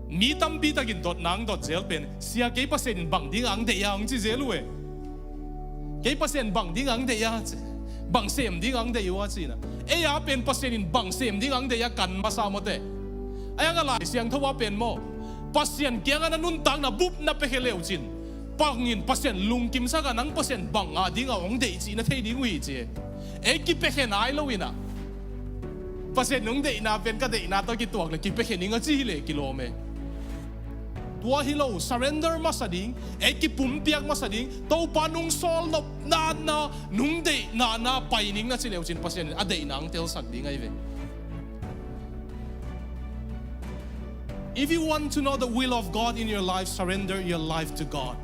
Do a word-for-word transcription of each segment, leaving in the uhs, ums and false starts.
Mi tampi takin dotna ang dot zel pen, sia, kei Pasian in bang ding ang deih a, ang ci zel uh e. Kei Pasian bang ding ang deih a, bang sem ding ang deih uh a, ci-in a. Ei a pen Pasian in bang sem ding ang deih a kan masa mawte. Ai ang a Lai Siangtho a pen maw, Pasian kiangah na nuntakna bup na piakhia le uh cin, bangin Pasian lungkimsak a, nang Pasian bang a ding a hong deih cih na thei ding uh hi, ci e. Ei kipiakhia nai lo in a, Pasian hong deihna pen ka deihna tawh kituak le kipiakhia ning a ci hi le kilawm e. Tua hi lo, surrender masa ding, ei kipumpiak masa ding, Topa nung sawl nop na na, nung deihna na pai ning na ci le uh cin Pasian in a deihna ang telsak ding ahi ve. If you want to know the will of God in your life, surrender your life to God.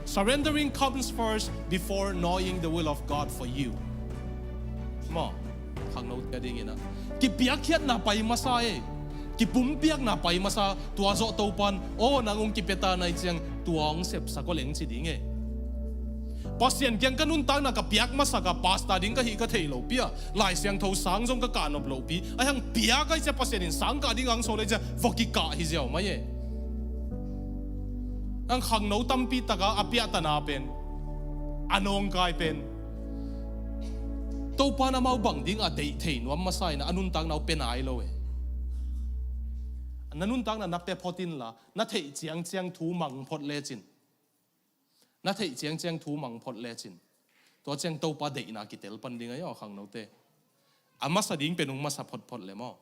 Surrendering comes first before knowing the will of God for you. Maw, khangno tia dingin a, kipiakkhiatna pai masa e, kipumpiakna pai masa, tua zawh Topan, aw, nang hong kipia ta nai ciang, tua hong sepsak aw leng ci ding e. Pasian kiang ka nuntakna ka piak masak a, pastor ding ka hih ka theih lopi a, Lai Siangtho sang zong ka kah nop lopi, ai hang piak ai cia Pasian in sang kah ding ang sawl ai cia, vok kikah hi ziau mai e. Ang khangno tampi taka a piahtana pen, a nawngkai pen, Topan amau bang ding a deih thei nuam masa in a nuntakna uh pia nai lo e. Na nuntakna na pia phot inla, na theih ciangciang thu mang phot lecin, na theih ciangciang thu mang phot lecin, tua ciang Topa deihna kitel pan ding ahi aw khangnote. A masa ding pen hong masa photphot le maw.